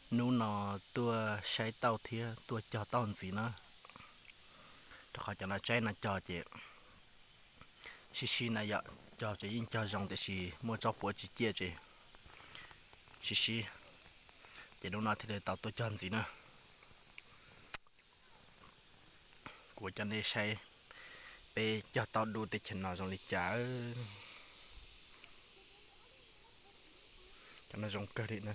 Hnub no tuaj saib tauj thiab tuaj cog tauj ntxiv na, rau qhov cov no tsaib no cog ces sib sib na yom, cog ces yeej cog zoo tiam sis muaj tsob puav tsis ciaj ces sib sib, ces hnub no thiaj li tau tuaj cog ntxiv na. Kuv coj nej saib peb cog tauj dub teb chaws no zoo li cas. Cov no zoo kawg li na,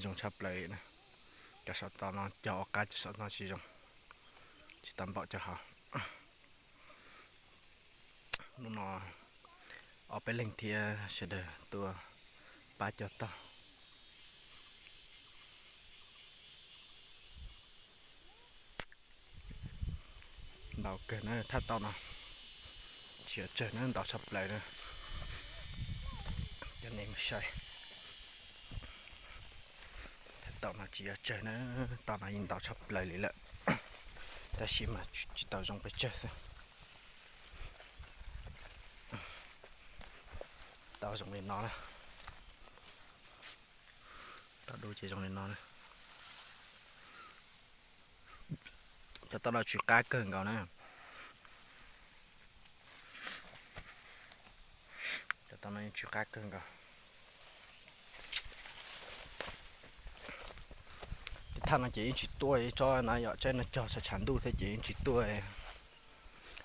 zoo tshaj plaws li na. Cov saum toj no cog ua qab, cov saum no tsis zoo, tsis tau npaum cov hauv. Hnub no ob peb leeg thiab sawv daws tuaj pab cog tauj. Ntau kawg na, thaj tauj no tsis yog tsawg na, ntau tshaj plaws na. Coj nej mus saib, thaj tauj no tsis yog tsawg na, tauj no yeej ntau tshaj plaws li lawm, tab sis mas tsis tau zoo pes tsawg xwb. Tauj zoo li no na, tauj dub ces zoo li no na. Cov tauj no tsw qab kawg nkaus na. Cov tauj no yeej tsw qab kawg nkaus. Tej thaj no ces yeej tsis tuaj, tsob no yom, tsaib no cog tshav tshav ntuj thiab ces yeej tsis tuaj,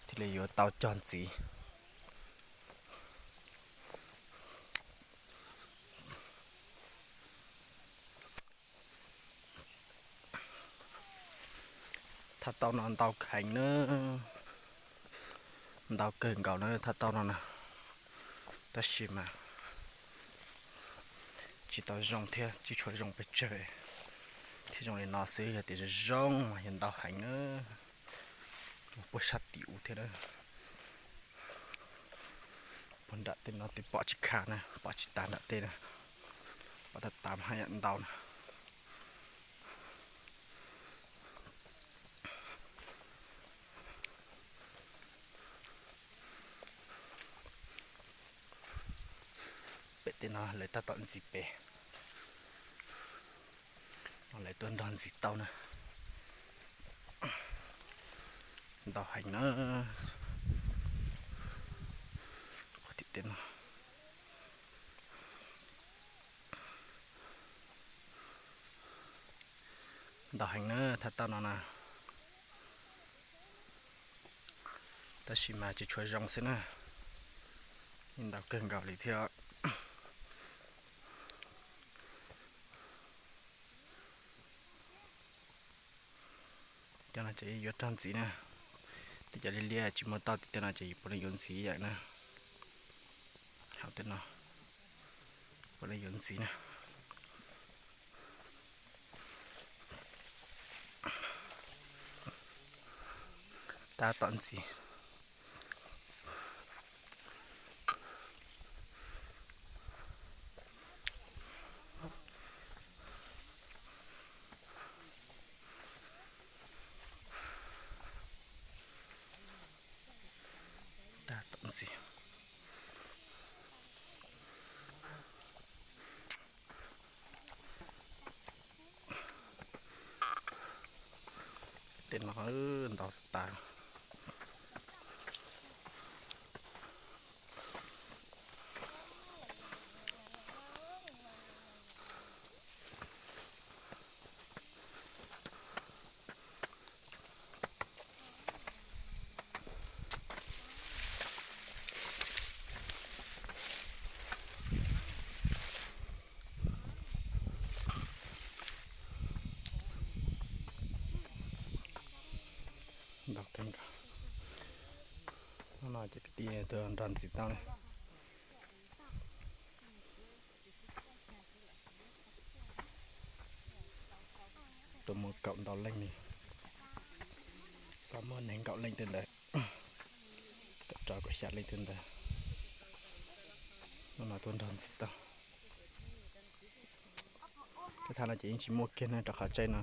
thiaj li yuav tau cog ntxiv. Thaj tauj no ntau heev na, ntau kawg nkaus na thaj tauj no na, tab sis mas tsis tau zoo thiab tsis tshua zoo pes tsawg, thiaj zoo li no xwb, yog tias zoo zoo mas yog ntau heev na. Puag sab tim ub thiab na, puag nram tej no twb pom tsis kham na, pom tsis tas nram tej na, pom tas tas mas haj yam ntau na. Pem tej no lawv tab tom ntxiv pem, no lawv tuaj nrog ntxiv tauj na, ntau heev na. Qhov tim tej no ntau heev na, thaj tauj no na, tab sis mas tsis tshua zoo xwb na, yeej ntau kawg nkaus li thiab. Cov no ces yuav rog ntxiv na, tej cov liab liab tsis muaj tauj tim tej no ces puav leej yuav ntxiv ib yam na. Hauv tej no puav leej yuav ntxiv na. Tab tom ntxiv. Tab tom ntxiv. Tej no ntau tas. Ntau kawg nkaus. Hnub no ces kwv tij tuaj nrog ntxiv tauj na. Tuaj muaj kaum ntau leej li, xav muaj nees nkaum leej tej ntawd, kaum rau kaum xya leej tej ntawd. Hnub no tuaj nrog ntxiv tauj. Tej thaj no ces yeej tsis muaj kiag na, rau qhov tsaib no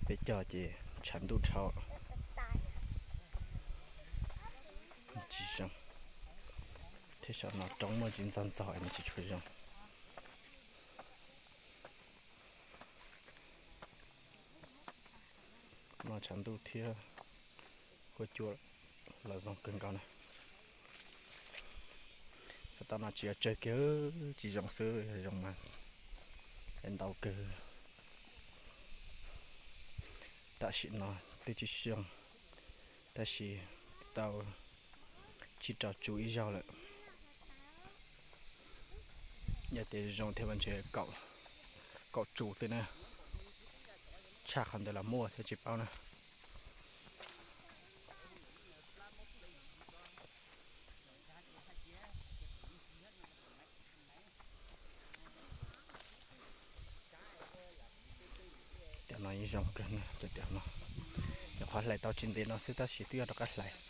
peb cog ces tshav ntuj dhau, tsis zoo. Thiab saum no roob muaj ntsis ntxog ntxog es nws tsis tshua zoo. Tshav ntuj thiab huab cua los zoo kawg nkaus na. Tau no tsis yog tsawg kiag, tsis zoo xwb, yog zoo mas ntau kawg. Tam sim no twb tsis zoo, tab sis tau tsib rau tsu ib zaug lawm. Yog tias zoo thiab mas ntshe kaum tsu xwb na, tshaj qhov ntawd los muaj thiab tsis paub na. Cov no yeej zoo kawg, cov no nyuam qhuav hlais tau tsis ntev no xwb tab sis twb yuav rov qab hlais.